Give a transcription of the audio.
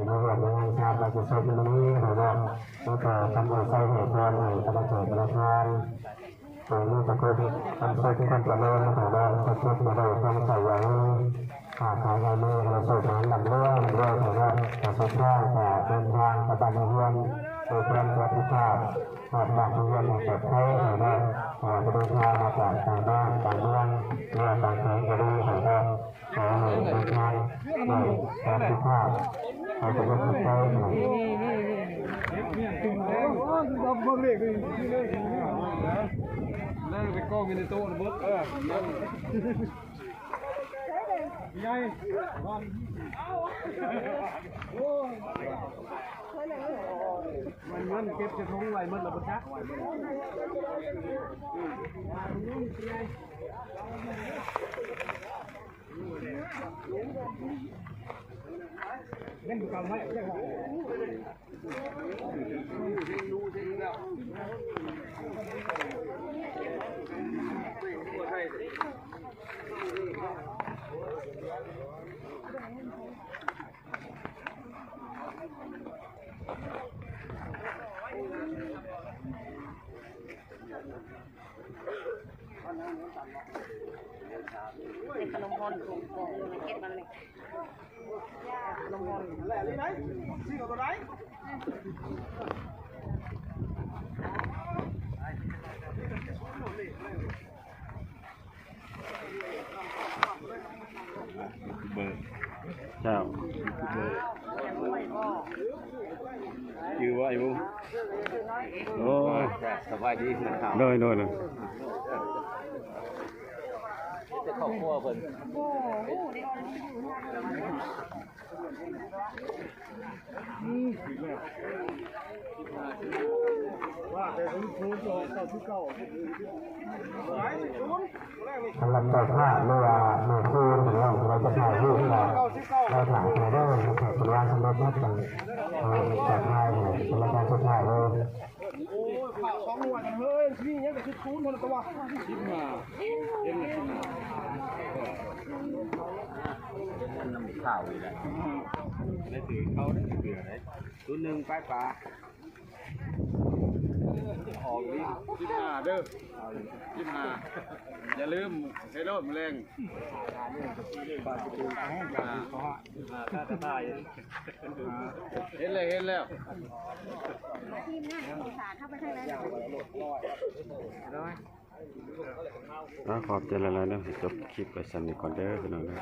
ໃນວຽກໃນງານຊາດລາວຈະເສັດມື້ນີ້ ໃຫ້ເນາະ ແລ້ວກໍຄຳອວຍໄຊໃຫ້ພອນໃຫ້ບັນດາແຂກບັນດາທ່ານ ຂໍໃຫ້ມີແຕ່ຄວາມສຸກຄວາມຈະເລີນໃຫ້ເນາະ ປະສົບແຕ່ຄວາມໄຂຫວັງ ຄ້າຂາຍໄດ້ມີ ໃຫ້ໂຊກໝານ ລ່ຳລວຍ ລ່ຳລວຍໃຫ້ເນາະ ແຕ່ສຸດທ້າຍກໍເດີນທາງກັບບ້ານເຮືອນ ດ້ວຍຄວາມສະຫວັດດີພາບ ຮອດບ້ານຮອດເຮືອນໃຫ້ປອດໄພໃຫ້ເນາະ ເອີ ຈະເດີນທາງມາຈາກຕ່າງບ້ານຕ່າງເມືອງ ຫຼືວ່າຕ່າງແຂວງກໍດີໃຫ້ເນາະ ຂໍໃຫ້ເດີນທາງດ້ວຍຄວາມສຸຂະພາບ ໃຫ້ປະສົບຜົນໄພໃຫ້ ເລີຍໄປກອງຢູ່ໃນໂຕະໝົດ ເອີ ໃຫຍ່ ມັນເງິນເກັບໃສ່ຖົງໄວ້ໝົດແລ້ວບໍ່ຈັກ ເງິນຢູ່ກຳໄວ້ ເປັນຂະໜົມຮ່ອນ ເກັບມາເລີຍ ຂະໜົມຮ່ອນ ຊື້ເອົາໂຕໃດ? ເບີ ເຈົ້າ ຈື່ບໍ່ ໄອ້ບຸ້ມ? ໂອ້ ສະບາຍດີ ໂດຍ ໂດຍ ໂດຍ ມີແຕ່ຄອບຄົວເພິ່ນ ວ່າແຕ່ສູນສູນອອກເກົ້າສິບເກົ້າ ສຳລັບເຈົ້າພາບ ຫຼືວ່າແມ່ຄູນ ເພິ່ນເວົ້າວ່າຈະຖ່າຍຮູບ ກໍໄດ້ຖ່າຍໄປເດີ ເພິ່ນວ່າສຳເລັດໝົດ ເອີ ຈະຖ່າຍໃຫ້ເປັນລາຍການສຸດທ້າຍເລີຍ. ໂອ້ຍ ພະສອງໜ່ວຍເຮີ້ຍ ມີຫຍັງກໍຄືຄູນເທົ່ານັ້ນຕົວະ ສິບຫ້າ ເຫັນແລ້ວ ສິບຫ້າ ນຳຂ່າວນີ້ແຫຼະ ໄດ້ຖືເຂົ້າໄດ້ເທື່ອໃດ ສູນໜຶ່ງປາຍປາ ອອກອີກ ສິບຫ້າເດີ ສິບຫ້າ ຢ່າລືມໃຫ້ໂລດມື້ແລງ ເຫັນແລ້ວ ເຫັນແລ້ວ ທີມງານສານເຮົາໄປທາງໃດແລ້ວ? ອ່າ ຂອບໃຈຫຼາຍໆເດີ ຈົບຄລິບໄວ້ສ່ຳນີ້ກ່ອນເດີ ພີ່ນ້ອງເດີ.